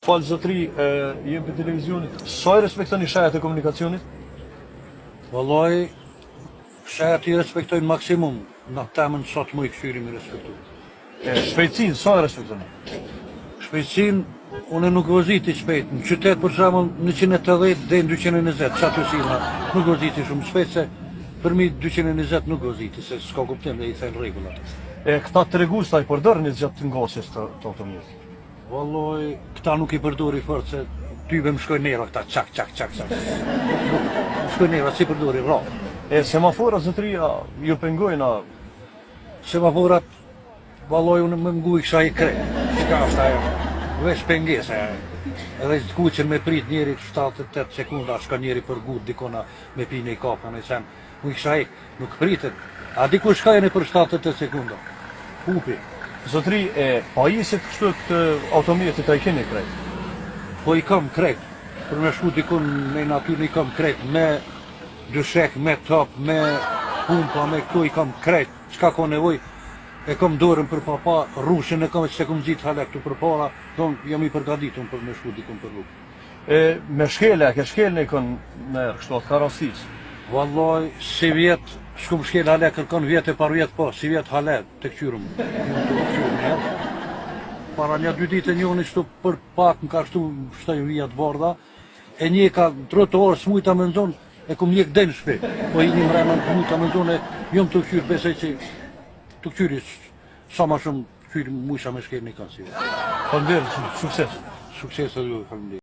Fal zotri, jem prej televizionit. Sa i respektoni shejat e komunikacionit? Vallai, shejat i respektoj maksimum, në temën sa të muj këqyri mi respektu. E, shpejtësinë, sa e respektoni? Shpejtësinë, unë nuk voziti shpejt, në qytet për shembull 180 deri në 220, qaty sillna, nuk voziti shumë shpejt se përmi 220 nuk voziti, se s'ka kuptim dhe i then rregullat. E, këta tregues a i përdorni gjatë ngasjes të, të automjetit? Vallai, këta nuk i përdori fort se tybe më shkojnë nerva këta çak çak çak çak. Më shkojnë nerva s'i përdori rrallë. E semaforat zotëri a ju pengojnë a Semaforat vallai unë me ngu i kisha hek krejt. Çka është ajo? Veç pengesë ajo. Edhe të kuqen me prit njeri 78 sekunda, shka njeri për gut dikona me pi një kafe në sen. Unë i kisha hek, nuk pritet. A di ku shkojnë për 78 sekunda? Hupi. Zotëri, e pajisjet kështu të automjetit a i keni krejt? Po i kam krejt. Për me shku dikun në natyrë i kam krejt. Me dyshek, me top, me pumpa, me këto i kam krejt. Çka ka nevojë? E kam dorën për papa, rrushin e kam që s'e kam nxit hala këtu përpara. Don, jam i përgatitun për me shku dikun për rrugë. E me shkelë, a ke shkel najkon najherë, kështu atë ka rastis. Vallaj, sivjet, s'kum shkel hale, kërkon vjet e parvjet, po, sivjet hale, të këqyrëm. Para një dy ditë njoni shtu për pak më ka shtu shtoj vija të bardha, e një ka trotuar s'mujta me nxon, e kum njek deri në shtëpi. Po i një mrena s'mujta me nxon e jom tu këqyr besoj që tu këqyri sa ma shumë këqyr mujsha me shkel një kanë si. Faleminderit, sukses. Sukses edhe ju, faleminderit.